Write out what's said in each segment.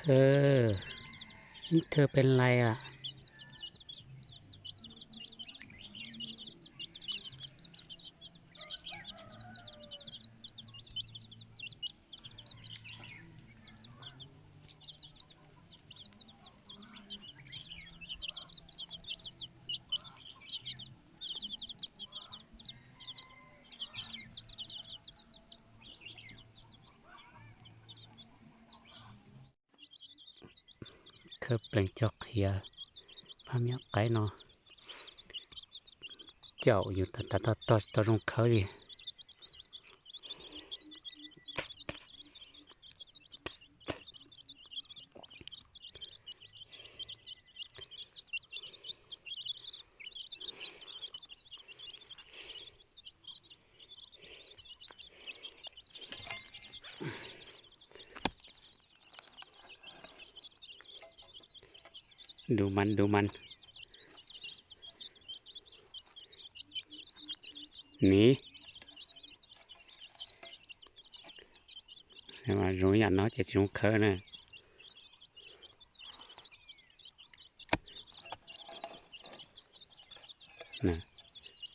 Ơ, nib thawj peb lais a. Khawb plees cog qhiav, phab miab qaib no caum yus tas tas toj toj tsis tau zoo khawb li. Dub mas dub mas. Niv, zoo yam no ces tsis zoo khawb na.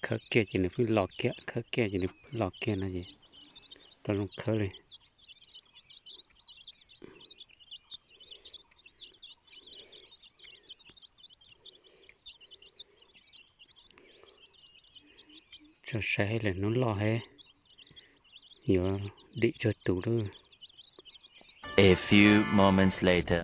Khawb kiag ces nws pheej los kiag, khawb kiag ces nws pheej los kiag no ces tau zoo khawb li. Tso saib lawm hnub loj he, yuav dim tsawg tus lawm. A few moments later.